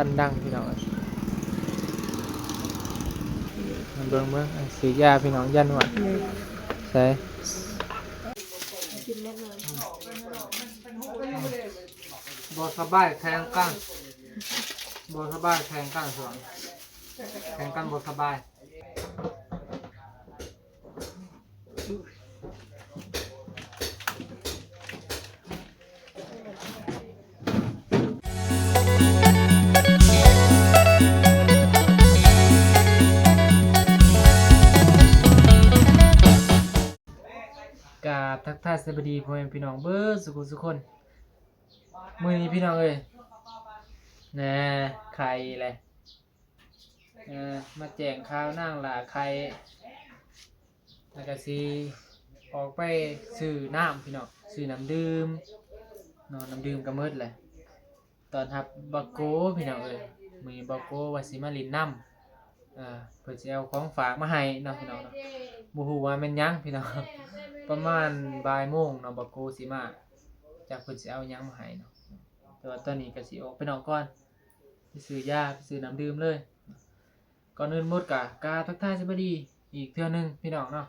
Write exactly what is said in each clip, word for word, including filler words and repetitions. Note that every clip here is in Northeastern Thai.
ตันดังพี่น้องเอ้ย มาเบิ่งเบิ่ง อ่ะ ซื้อยาพี่น้อง ยานวด ใส่ บ่สบายแข่งกัน บ่สบายแข่งกันสอน แข่งกันบ่สบาย กราบทักทายสวัสดีพ่อแม่พี่น้องเบิดสุขุสุคน มื้อนี้พี่น้องเอ้ย แหน่ ไข่แหละ เอ่อ มาแจ้งข่าวนางหล้าไข่ แล้วก็สิออกไปซื้อน้ำพี่น้อง ซื้อน้ำดื่ม เนาะ น้ำดื่มก็หมดแหละ ต้อนรับบักโกพี่น้องเอ้ย มื้อนี้บักโกว่าสิมาเล่นนำ เอ่อ เพิ่นสิเอาของฝากมาให้เนาะพี่น้องเนาะ บ่ฮู้ว่าแม่นหยังพี่น้อง ประมาณบ่ายโมงเนาะ บักโกสิมา จักเพิ่นสิเอาหยังมาให้เนาะ แต่ว่าตอนนี้ก็สิออกไปนอกก่อน ไปซื้อยา ไปซื้อน้ำดื่มเลย ก่อนอื่นหมดก็กราบทักทายสบายดีอีกเทื่อหนึ่งพี่น้องเนาะ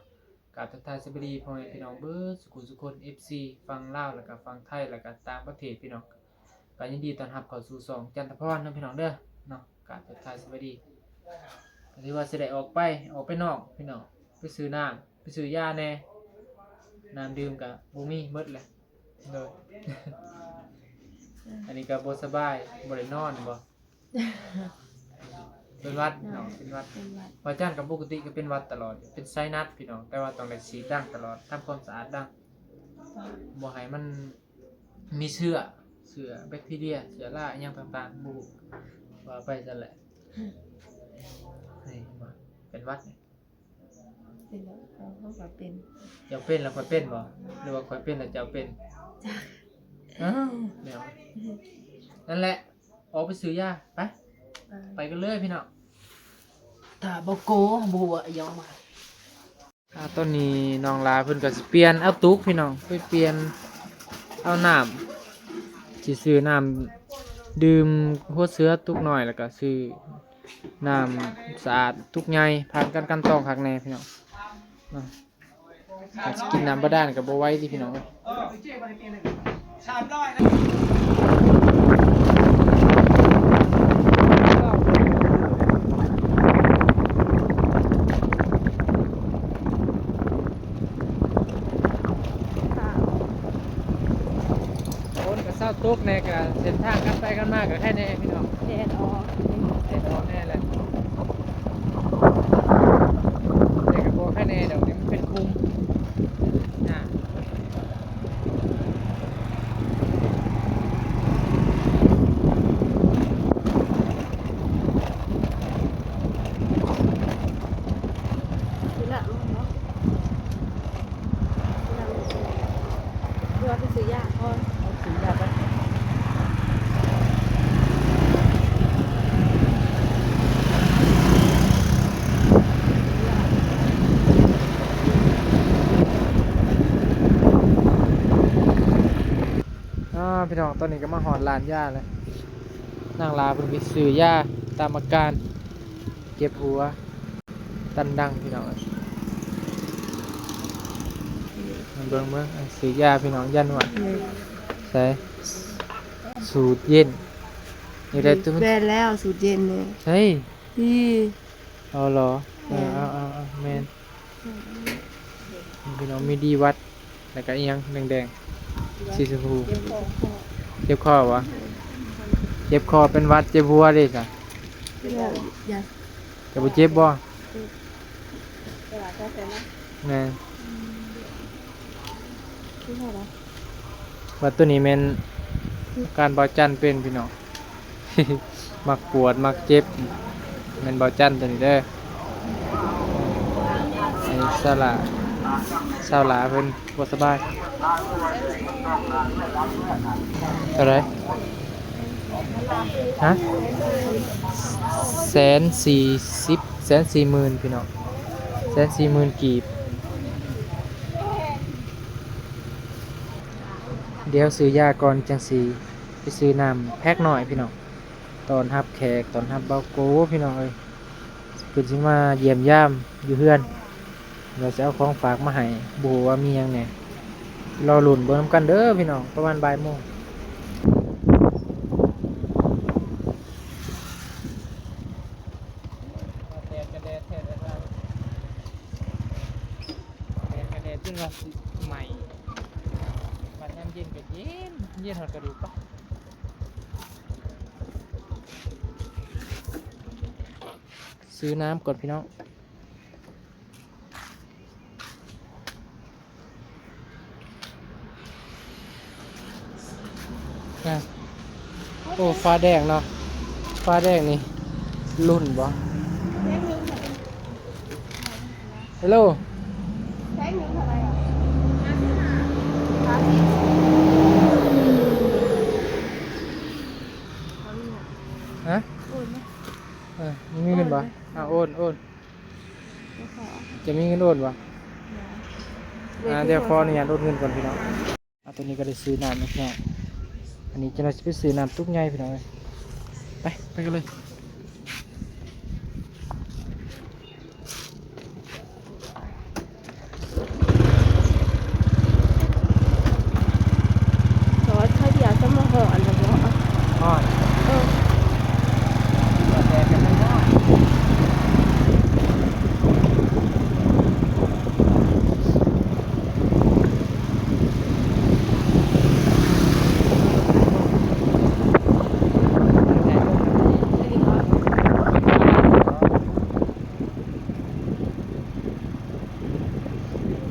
กราบทักทายสบายดีพ่อแม่พี่น้องเบิดสุขุสุคน เอฟซี ฝั่งลาว แล้วก็ฝั่งไทย แล้วก็ต่างประเทศพี่น้อง ก็ยินดีต้อนรับเข้าสู่ช่องจันทพรเนาะพี่น้องเด้อ เนาะ กราบทักทายสบายดี ก็ถือว่าสิได้ออกไป ออกไปนอกพี่น้อง ไปซื้อน้ำ ไปซื้อยาแหน่ น้ำดื่มก็บ่มี หมดแหละ โดย อันนี้ก็บ่สบาย บ่ได้นอนบ่ เป็นหวัดเนาะ เป็นหวัด เป็นหวัด บ่าวจันก็ปกติก็เป็นหวัดตลอด เป็นไซนัสพี่น้อง แต่ว่าต้องได้ฉีดดังตลอด ทำความสะอาดดัง บ่ให้มันมีเชื้อ เชื้อแบคทีเรีย เชื้อราอิหยังต่างๆ บ่ฮู้ ว่าไปซั่นแหละ นี่เห็นบ่ เป็นหวัดนี่ เป็นแล้ว เอา เขาก็เป็น เจ้าเป็นแล้วข้อยเป็นบ่ หรือว่าข้อยเป็นแล้วเจ้าเป็น จัก อ้าว แนว นั่นแหละ ออกไปซื้อยา ไป อ่า ไปกันเลยพี่น้อง ถ้าบ่โก บ่ฮู้ว่าอิหยังมา อ่า ตอนนี้น้องหล้าเพิ่นก็สิเปลี่ยนเอาตุกพี่น้อง ไปเปลี่ยนเอาน้ำ สิซื้อน้ำดื่มหัวเสือตุกน้อย แล้วก็ซื้อน้ำสะอาดตุกใหญ่ ผ่านการกลั่นตองคักแน่พี่น้อง เนาะ อาจสิกินน้ำบาดาลก็บ่ไหวติพี่น้องเอ้ย ฝนก็เซาตกแน่ ก็เส้นทางกลับไปกลับมาก็ไคแน่พี่น้อง แดดออก แดดออกแน่แหละ แต่ก็บ่ไคแน่ดอก นี่มันเป็นคุม อ่า ซื้อละมั้งเนาะ ซื้อละมั้ง หรือว่าไปซื้อยาก่อน เอาซื้อยาไป อ่า พี่น้อง ตอนนี้ก็มาฮอดร้านยาแล้ว นางหล้าเพิ่นไปซื้อยาตามอาการ เจ็บหัว ตันดังพี่น้อง มาเบิ่งเบิ่ง อ่ะ ซื้อยาพี่น้อง ยานวด ใส่ สูตรเย็น นี่ได้ตัว แม่นแล้ว สูตรเย็นเนี่ย ใช่ ดี เอาเหรอ เออ แม่น เอา เอา เอา แม่น พี่น้อง มีดีวัด แล้วก็อิหยังแดงๆ สีชมพู เจ็บคอ เจ็บคอวะ เจ็บคอเป็นหวัด เจ็บหัวเด้จ้ะ ยา จะบ่เจ็บบ่ แม่น ว่าตัวนี้แม่นอาการบ่าวจันเป็นพี่น้อง มักปวดมักเจ็บ แม่นบ่าวจันตัวนี้เด้อ ไอ้สาวหล้า สาวหล้าเพิ่นบ่สบาย เท่าไหร่ ฮะ แสนสี่สิบ แสนสี่หมื่นพี่น้อง แสนสี่หมื่นกีบ เดี๋ยวซื้อยาก่อนจั่งสิไปซื้อน้ำแพ็คน้อยพี่น้อง ต้อนรับแขก ต้อนรับบ่าวโก พี่น้องเอ้ย เพิ่นสิมาเยี่ยมยามอยู่เฮือน ว่าสิเอาของฝากมาให้ บ่ฮู้ว่ามีหยังแหน่ รอลุ้นเบิ่งนำกันเด้อพี่น้อง ประมาณบ่ายโมง แดดกะแดดแท้ แดดกะแดดจนว่าสิไหม้ บัดยามเย็นกะเย็น เย็นฮอดกระดูกปะ ซื้อน้ำก่อนพี่น้อง อ่ะ โอ้ ฟ้าแดงเนาะ ฟ้าแดงนี่ รุ่นบ่ ฮัลโหล แท่งหนึ่งเท่าไหร่อ่ะ ห้าสิบ ฮะ โอนไหม เออ มีเงินบ่ โอนเลย อ่ะ โอน โอน เดี๋ยวขอ จะมีเงินโอนบ่ เดี๋ยว อ่า เดี๋ยวขออนุญาตโอนเงินก่อนพี่น้อง อ่ะ ตอนนี้ก็ได้ซื้อน้ำแล้วพี่น้อง อันนี้จะเราจะไปซื้อน้ำตุ๊กใหญ่พี่น้องเอ้ย ไป ไปกันเลย ซอสข้าวเดียวจะมาห่ออันละบ่ ฮ้อน เออ แดดจะไม่ฮ้อน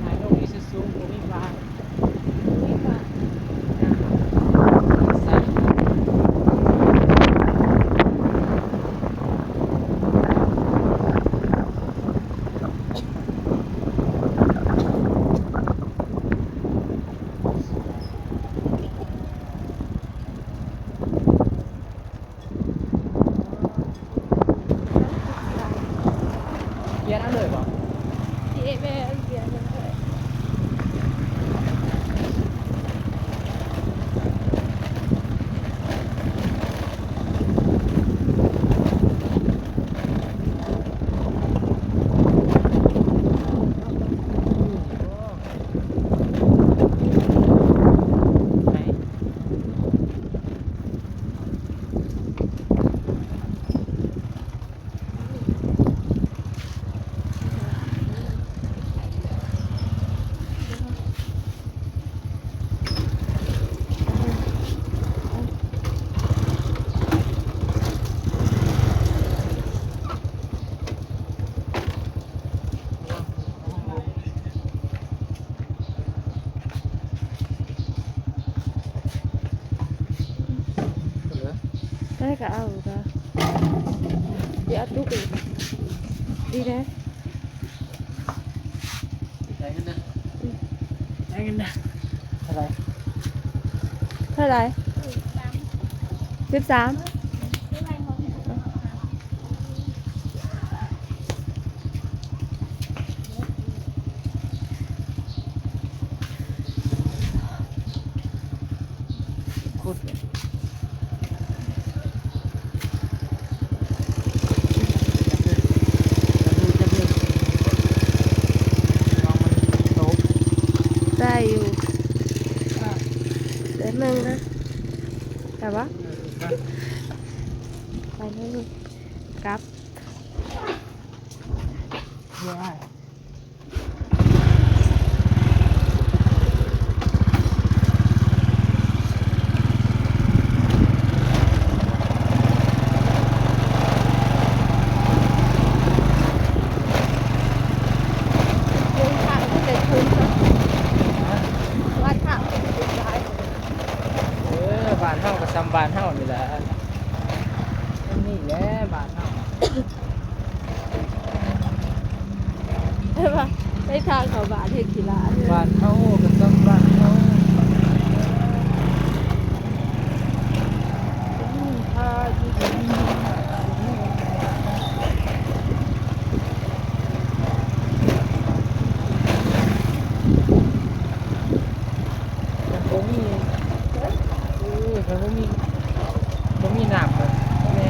ถ่ายรูปอีซูซูบ่มีฟ้า บ่มีฟ้า เปลี่ยนเอาเลยบ่ เปลี่ยนแม่นเปลี่ยนเลย ได้ก็เอาก็ เดี๋ยวเอาตุ๊กอีก ดีนะ จ่ายเงินนะ จ่ายเงินนะ เท่าไหร่ เท่าไหร่ สิบสาม โคตร ได้อยู่ เดี๋ยวหนึ่งนะ แต่ว่า ไปแล้วนี่ กลับ เดินทางก็จะคุ้นเนาะ วัดทางก็จะคุ้นได้ เออ บ้านเฮาก็ส่ำบ้านเฮานี่แหละ อันนี้แหละบ้านเฮา แต่ว่าไปทางเขาบ้านเฮ็ดขี้หลาด บ้านเฮาก็ส่ำบ้านเฮา มันบ่มี เออ มันบ่มี บ่มีน้ำแบบแม่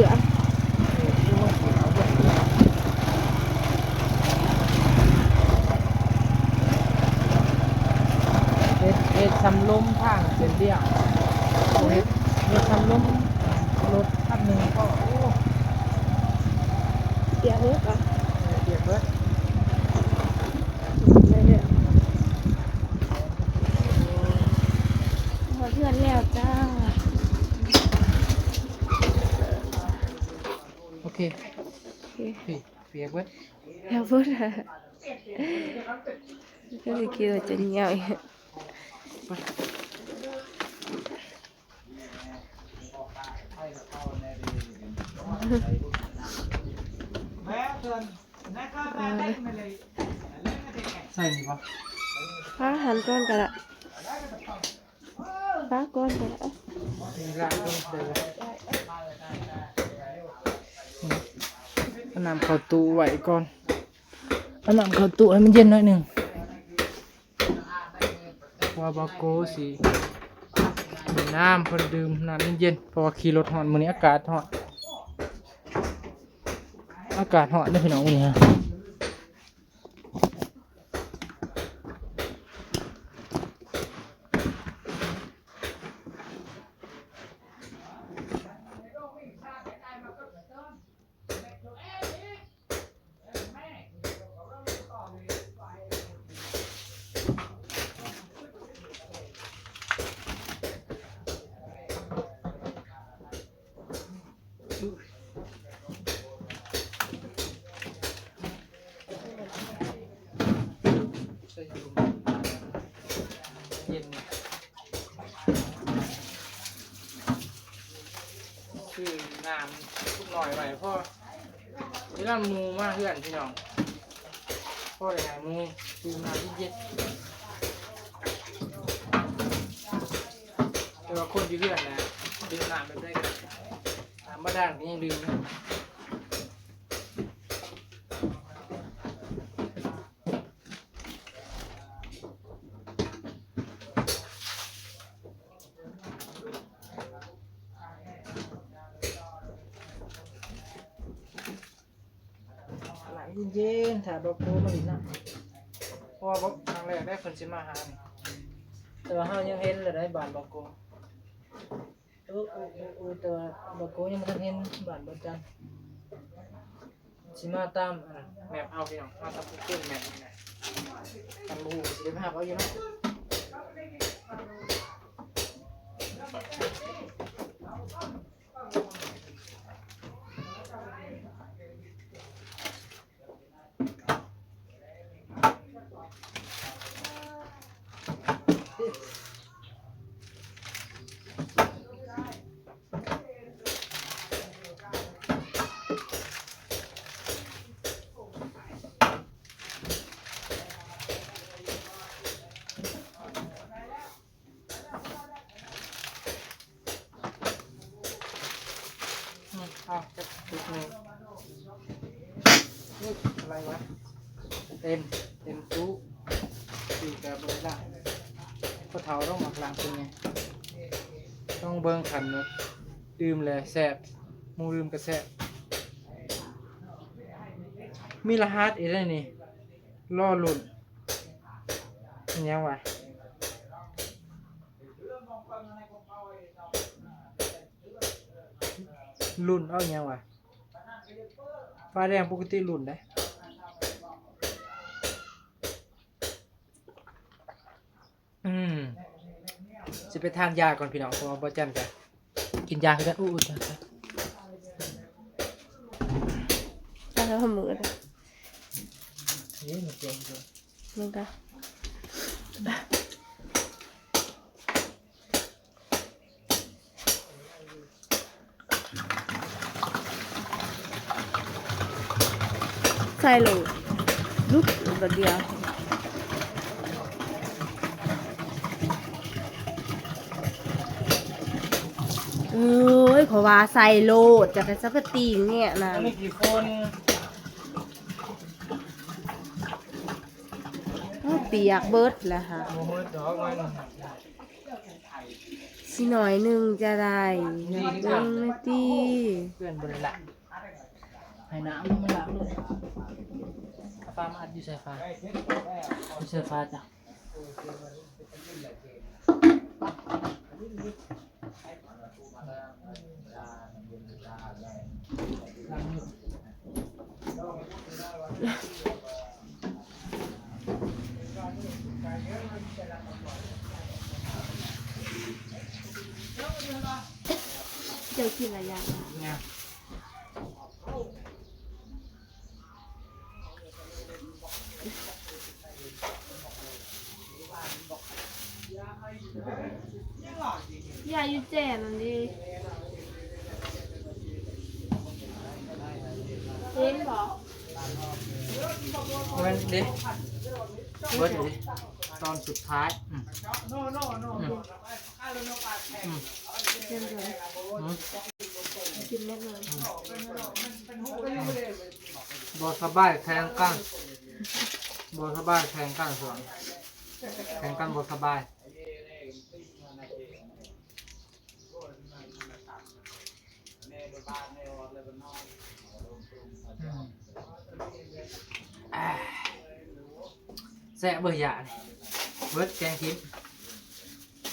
เฮ็ด เฮ็ดสำลมทางเส้นเดียว เฮ็ด เฮ็ดสำลมรถคันหนึ่งก็ โอ้ เปียกเบิดปะ เปียกเบิด ฮอดเฮือนแล้วจ้า โอเค โอเค พี่ เปียกเบิด เปียกเบิด ก็สิคิดว่าจะเหี่ยวอีก ใส่นี่ปะ พาหันก่อนก็ได้ พาก่อนก็ได้ นี่ละ เอาน้ำเข้าตู้ไว้ก่อน เอาน้ำเข้าตู้ให้มันเย็นหน่อยหนึ่ง เพราะว่าบาโก้สิกินน้ำ เพิ่นดื่มน้ำเย็นๆ เพราะว่าขี่รถฮ้อน มื้อนี้อากาศฮ้อน อากาศฮ้อนเด้อพี่น้อง มื้อนี้ฮะ เย็น ซื้อน้ำทุกหน่อยไว้ เพราะเวลาหมู่มาเฮือนพี่น้อง พอได้ให้หมู่ซื้อน้ำเย็นๆ แต่ว่าคนอยู่เฮือนนะ ดื่มน้ำแบบใดก็ได้ น้ำบาดาลก็ยังดื่มนะ หลังเย็นๆ ถ้าบ่โกมาดินนะ เพราะว่าบ่ครั้งแรกได้เพิ่นสิมาหานี่ แต่ว่าเฮายังเห็นแล้วได้บ้านบ่โก เออ เออ เออ เออ แต่ว่าบ่โกยังบ่ทันเห็นบ้านบ่จัน สิมาตาม อันนั้น แมปเอาพี่น้อง มาตาม Google Map นี่นะ กันบ่ฮู้สิได้มาหาเอาอยู่เนาะ อืม เอาจักจุดหนึ่ง อุ๊ย อะไรวะ เต็ม เต็มตู้ สี่กะบ่ได้ละ พ่อเฒ่าต้องหมักหลังเป็นไง ต้องเบิ่งคันเนาะ ดื่มแหละแซ่บ หมู่ดื่มก็แซ่บ มีรหัสอีกแล้วนี่ รอลุ้น อิหยังวะ ลุ้นเอาอิหยังวะ ฟ้าแดงปกติลุ้นเด้ อืม สิไปทานยาก่อนพี่น้อง เพราะว่าบ่จันก็กินยาคือกัน อู้ อู้ ตาย ตาย ตายแล้วมือเลย เฮ้ย มันเก่งจัง มึงก็ ใส่โหลด ลุก บาดเดียว เอ้ย เพราะว่าใส่โหลด จะเป็นสักกะตีเนี่ยนะ อันนี้กี่คน โอ้ย เปียกเบิดแล้วค่ะ บ่หมดดอกมัน อีกหน่อยหนึ่งจะได้ เบิ่งแม่ตี้ เพื่อนบริละ ให้น้ำมันหลากลูก เอาฟ้ามาอัดอยู่ใส่ฟ้า อยู่ใส่ฟ้าจ้ะ เจ้ากินอะไรอย่าง อย่าอยู่แจ่นั่นดิ เห็นบ่ เว้นดิ เบิดดิ ตอนสุดท้าย อืม อืม อืม เห็นเลย อืม กินเม็ดเลย บ่สบายแข่งกัน บ่สบายแข่งกันส่วน แข่งกันบ่สบาย อืม อ่า แซ่บเบิ่งยานี่ เบิดแกงทิพย์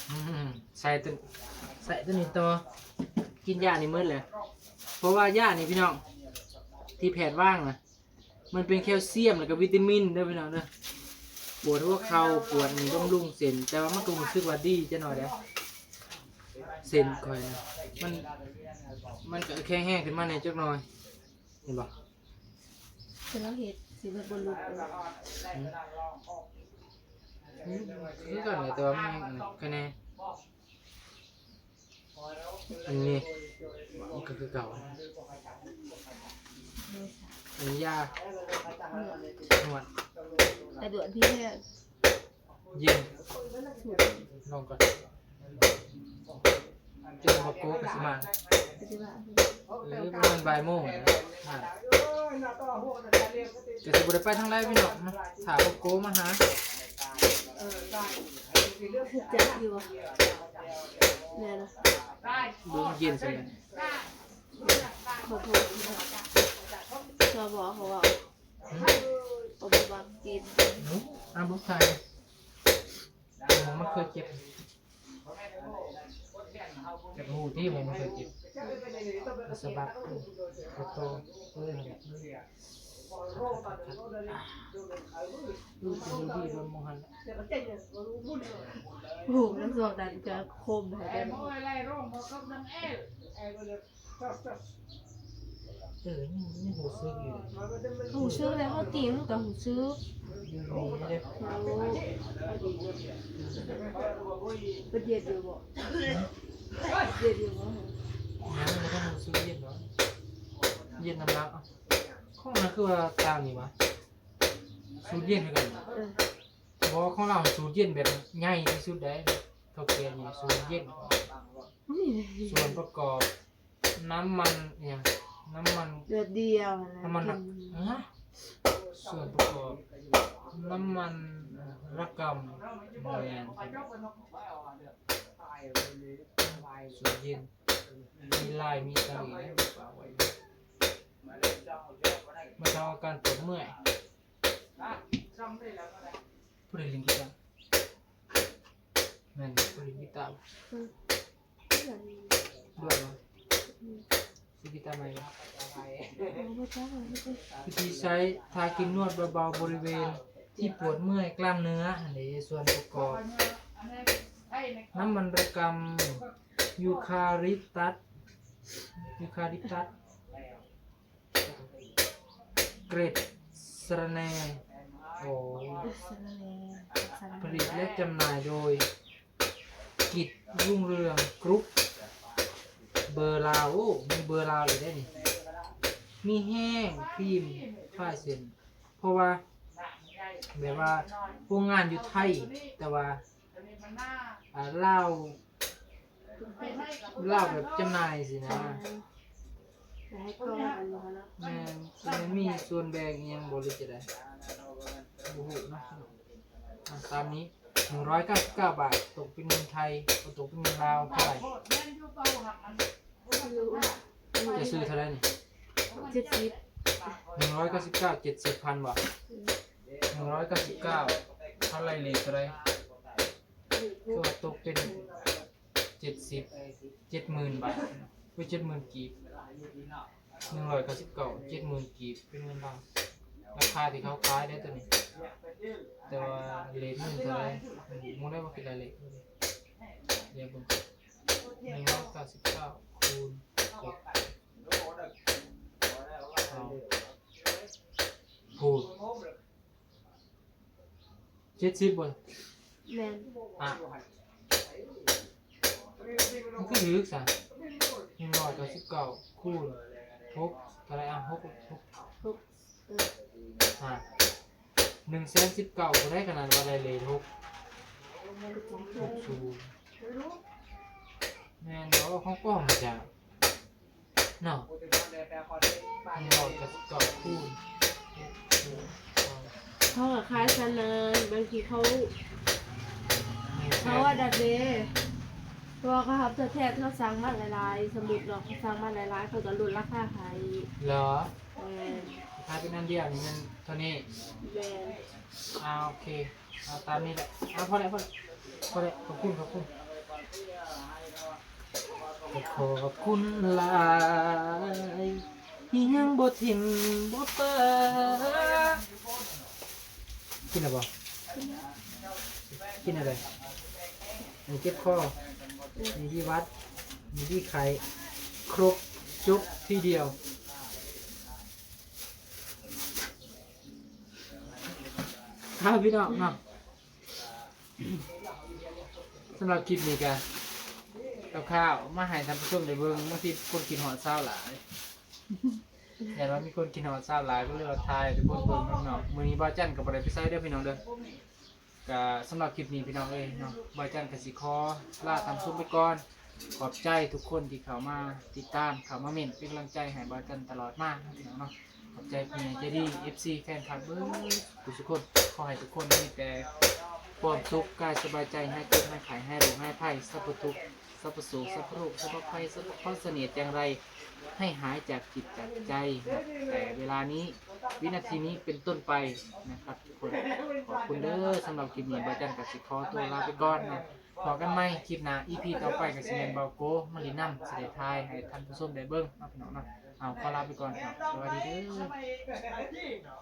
อืม ใส่ตัว ใส่ตัวนี้ต่อ กินยานี่หมดเลย เพราะว่ายานี่พี่น้อง ที่แพทย์วางนะ มันเป็นแคลเซียมแล้วก็วิตามินเด้อพี่น้องเด้อ ปวดหัวเข่า ปวดนี่บำรุงเส้น แต่ว่ามันก็รู้สึกว่าดีจักหน่อยเด้อ เส้นข่อยนะ มัน มันก็แข็งแรงขึ้นมาแหน่จักหน่อย เห็นบ่ แต่เราเฮ็ดสิเบิดบ่ลุกเลย อืม คือกันแหละ แต่ว่ามันยังอันนั้นคะแนน อันนี้ มันก็คือเก่า อันนี้ยา นวด แต่ด่วนพี่แท้ เย็น ลองก่อน เจอมาโก้กับสมาน ก็สิว่า หรือประมาณบ่ายโมงนะ อ่า ก็สิบ่ได้ไปทางใดพี่น้องนะ ถ้ามาโก้มาหา จักอยู่บ่ แม่นนะ เบิ่งเย็นซั่นแหละ ขอโทษ ชอบบอกเขาว่า หืม เขาบ่มักกิน หนูเอาลูกชาย หมองมันเคยเจ็บ เจ็บหูที่หมองมันเคยเจ็บ สะบัก ขอโทษ เอ้ย ลูกเป็นลูกพี่โดนมองหัน หูมันส่วงนั้นจะคมหายไป เออ นี่ นี่หูซึกอยู่ หูซึกแล้วเขาตีมันก็หูซึก อยู่นี่เด้ โอ้ เป็นเย็นอยู่บ่ เย็นอยู่บ่ น้ำมันก็หูซึกเย็นเนาะ เย็นน้ำหนักอ่ะ ของมันคือว่าต่างนี่วะ สูตรเย็นคือกัน เออ บ่ ของเราสูตรเย็นแบบใหญ่ที่สุดได้ เฒ่าแก่นี่สูตรเย็น นี่ ส่วนประกอบ น้ำมันเนี่ย น้ำมัน เดือดเดียวนะ น้ำมันหนัก กิน ฮะ ส่วนประกอบ น้ำมันระกำ แม่น สูตรเย็น มีลาย มีตะหลิว บรรเทาอาการปวดเมื่อย ผู้ใดเล่นกีตาร์ แม่นผู้เล่นกีตาร์ อืม ด้วยเหรอ อืม ซื้อกีตาร์ใหม่เหรอ โอ้ ไม่ใช่ ไม่ใช่ วิธีใช้ ทาครีมนวดเบาๆบริเวณที่ปวดเมื่อยกล้ามเนื้อ อันนี้ส่วนประกอบ น้ำมันระกำ ยูคาลิปตัส ยูคาลิปตัส เกรดสะระแหน่ โอ้ สะระแหน่ ผลิตและจำหน่ายโดย กิจรุ่งเรืองกรุ๊ป เบอร์ลาว โอ้ มีเบอร์ลาวอยู่ได้นี่ มีแห้งครีมคลายเส้น เพราะว่า แบบว่าโรงงานอยู่ไทย แต่ว่า อ่า ลาว ลาวแบบจำหน่ายสินะ จะให้กล้องอันนี้นะ แม่น มันมีส่วนแบ่งอิหยังบ่ หรือจะได้ บ่ฮู้เนาะ อ่ะ ตามนี้ หนึ่งร้อยเก้าสิบเก้าบาท ตกเป็นเงินไทย ตกเป็นเงินลาวเท่าไหร่ จะซื้อเท่าไหร่นี่ เจ็ดสิบ หนึ่งร้อยเก้าสิบเก้า เจ็ดสิบพันบ่ หนึ่งร้อยเก้าสิบเก้า เท่าไหร่เลทเท่าไหร่ คือว่าตกเป็นเจ็ดสิบ เจ็ดหมื่นบาท คือเจ็ดหมื่นกีบ หนึ่งร้อยเก้าสิบเก้า เจ็ดหมื่นกีบ เป็นเงินลาว ราคาที่เขาขายได้ตัวนี้ แต่ว่าเลทมันเท่าไหร่ หมู่ได้ว่าเป็นรายเลข เดี๋ยวเบิ่ง หนึ่งร้อยเก้าสิบเก้า คูณ หก เอา คูณ เจ็ดสิบบ่ แม่น อ่ะ มันคือถือซะ หนึ่งร้อยเก้าสิบเก้า คูณ หก เท่าไหร่ อ่ะ หก หก หกเออ อ่ะ หนึ่งแสนสิบเก้า บ่ได้ขนาดว่าได้เลท หก หกศูนย์ แม่นบ่ ของปลอมมาจาก เนาะ หนึ่งร้อยเก้าสิบเก้า คูณ หก เขาก็ขายซะนะ บางทีเขา เขาว่าดัดเดย์ เพราะว่าเขาหับตัวแทนเขาสั่งมาหลายๆ สมมุติเนาะ เขาสั่งมาหลายๆ เขาก็ลดราคาให้ เหรอ แม่น ถ้าเป็นอันเดียวนี่มันเท่านี้ แม่น อ่า โอเค เอาตามนี้แหละ อ่า พอแล้ว พอแล้ว พอแล้ว ขอบคุณ ขอบคุณ ขอขอบคุณหลาย ที่ยังบ่ถิ่มบ่ปา กินอะไรบ่ กินอะไร มีเจ็บคอ มีที่หวัด มีที่ไข้ ครบ จบ ทีเดียว ครับพี่น้องเนาะ สำหรับคลิปนี้ก็ กับข้าวมาให้ท่านผู้ชมได้เบิ่ง บางทีคนกินฮอดซาวหลาย แต่ว่ามีคนกินฮอดซาวหลาย ก็เลยว่าถ่ายให้ทุกคนเบิ่งเนาะ มื้อนี้บ่าวจันก็บ่ได้ไปไสเด้อพี่น้องเด้อ ก็สำหรับคลิปนี้พี่น้องเอ้ยเนาะ บ่าวจันก็สิขอลาท่านผู้ชมไปก่อน ขอบใจทุกคนที่เข้ามาติดตาม เข้ามาเม้นเป็นกำลังใจให้บ่าวจันตลอดมาเนาะพี่น้องเนาะ ขอบใจผู้ใหญ่ใจดี เอฟซี แฟนคลับเบิ่งทุกคน ขอให้ทุกคนมีแต่ความสุข กายสบายใจ หายเจ็บหายไข้ หายโรคหายภัย สรรพทุกข์ สรรพโศก สรรพโรค สรรพภัย สรรพเคราะห์เสนียดจัญไร ให้หายจากจิตจากใจนะ แต่เวลานี้ วินาทีนี้เป็นต้นไปนะครับทุกคน ขอบคุณเด้อ สำหรับคลิปนี้บ่าวจันก็สิขอตัวลาไปก่อนนะ พบกันใหม่คลิปหน้า อีพี ต่อไปก็สิแม่นบ่าวโกมาเล่นนำ สิได้ถ่ายให้ท่านผู้ชมได้เบิ่งเนาะพี่น้องเนาะ เอา ขอลาไปก่อนครับ สวัสดีเด้อ